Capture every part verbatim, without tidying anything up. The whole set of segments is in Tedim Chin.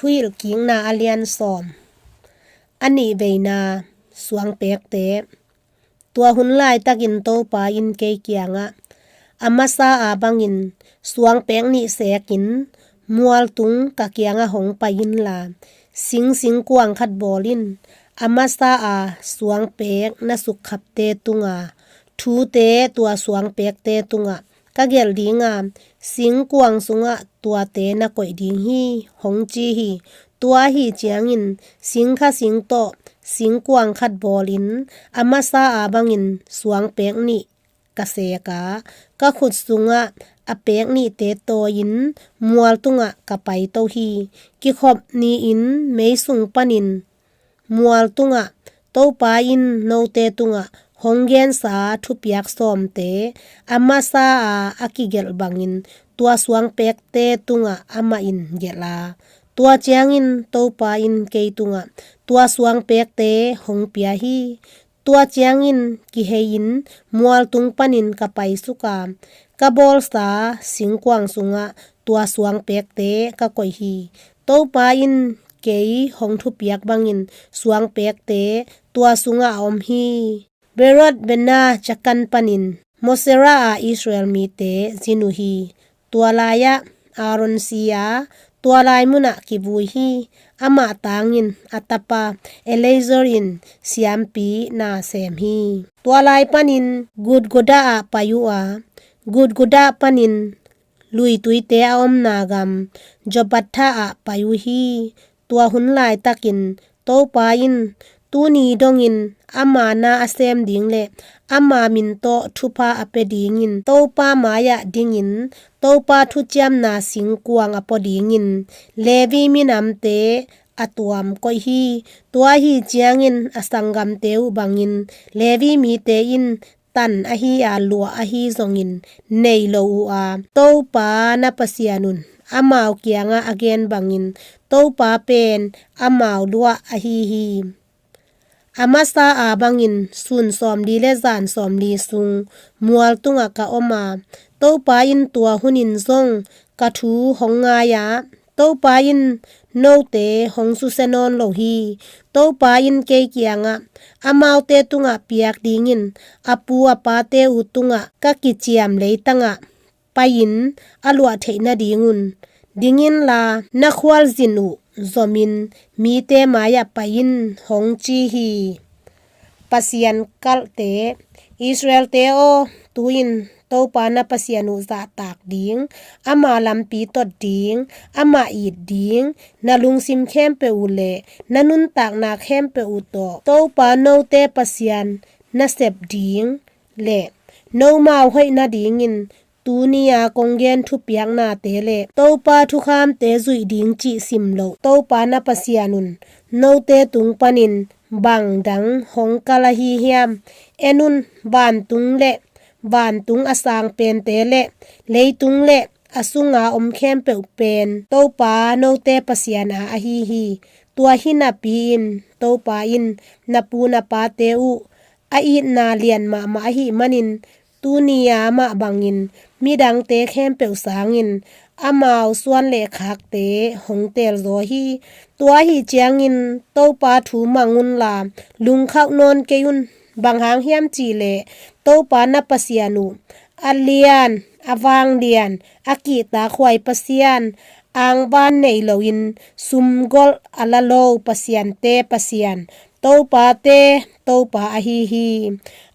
Thuhilhkikna a lian sawm. A nihveina, suangpekte. Tua hun laitakin Topa in kei kiangah, a masa a bangin suangpek nih sekin mualtung ka kiangah hong pai inla, sing singkuang khat bawl in. A masa a suangpek na sukkhapte tunga thute tua suangpekte tungah ka gelh dinga, singkuang sungah tuate na koih ding hi, hong ci hi. Tua ahi ciangin singkha sing tawh singkuang khat bawlin, a masa a bangin suangpek nih ka seka, ka khut sungah a pek nihte tawi-in mualtungah ka paito hi. Kikhop ni-in mei sung panin mualtungah, Topa in note tungah hong gensa thupiak sawmte a masa a a kigelh bangin tua suangpekte tungah amah in gelh a, tua ciangin Topa in kei tungah tua suangpekte hong pia hi. Tua ciangin kihei-in mualtung panin ka paisuk a, ka bawlsa singkuang sungah tua suangpekte ka koih hi. Topa in kei hong thupiak bangin suangpekte tua sungah a om hi. Beerot Bene Jaakan panin Mosera a Israel mite zin uh hi. Tua lai-ah Aaron si a, tua lai munah kivui hi. Amah tangin a tapa Eleazar in siampi na sem hi. Tua lai panin Gudgoda ah pai uh a, Gudgoda panin luituite a omna gam Jotbatha ah pai uh hi. Tua hun laitakin Topa in tuni dongin ama na a sem ding le ama min tawh thupha a pia dingin Topa mai-ah dingin Topa thuciamna singkuang a pua dingin Levi minamte a tuam koih hi. Tua ahi ciangin a sanggamte uh bangin Levi mite in tan ahi a luah ahi zongin nei lo uh a, Topa na Pasian un amau kiangah a gen bangin Topa pen amau luah ahi hi. A masa a bangin sun sawmli le zan sawmli sung mualtungah ka om a, Topa in tua hunin zong ka thu hong ngai a, Topa in note hong susia nawn lo hi. Topa in kei kiangah, amaute tungah piak dingin a pu a pate uh tungah ka kiciam leitangah pai-in a luah theih nadingun ding inla, na khualzin uh zomin mite mai-ah pai in, hong ci hi. Pasian kalhte. Israelte aw, tu-in Topa na Pasian uh zahtak ding, ama lampi tot ding, amah it ding, na lungsim khempeuh uh le na nuntakna khempeuh uh tawh Topa note Pasian na sep ding le nomau hoih nadingin tuni-a kong gen thupiaknate le Topa thukhamte zuih ding cih sim loh Topa na Pasian un note tung panin bang dang hong kalh ahi hiam? En un, vantung le vantung a sang pente le leitung le a sunga om khempeuh pen Topa note Pasian a ahi hi. Tua hi napi-in Topa in na pu na pate uh a itna lian mahmah ahih manin tuni-a mah bangin midangte khempeuh sangin amau suan le khakte hong teelzaw hi. Tua ahi ciangin Topa thu mang unla, lungkhauh nawn kei un. Bang hang hiam cihleh Topa na Pasian uh a lian, a vanglian, a kihtakhuai Pasian, angvan nei loin sumgolh a la lo pasiante Pasian, topate Topa ahi hi.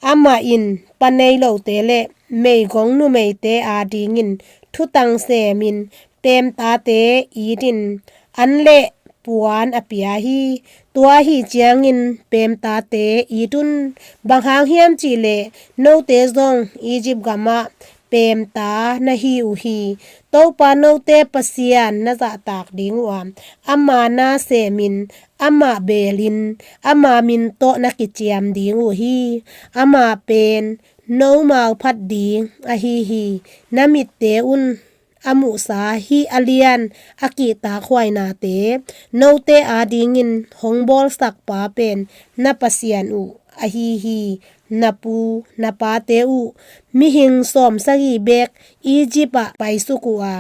Amah in pa nei lote le meigong numeite adingin thutang semin pemtate itin an le puan a pia hi. Tua ahi ciangin pemtate it un. Bang hang hiam cihleh note zong Egypt gamah pemta na hi uh hi. Topa note Pasian na zahtak ding uh a, ama na semin, amah beelin, ama min tawh na kiciam ding uh hi. Amah pen nomau phat ding ahi hi. Na mitte un a muhsa hih a lian, a kihtakhuainate note adingin hong bawlsakpa pen na Pasian uh ahi hi. Na pu na pate uh mihing sawmsagih beek Egypt ah paisuk uh a,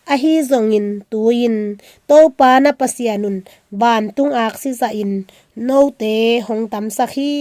ahi zongin tu-in Topa na Pasian un vantung aksi zahin note hong tamsak hi.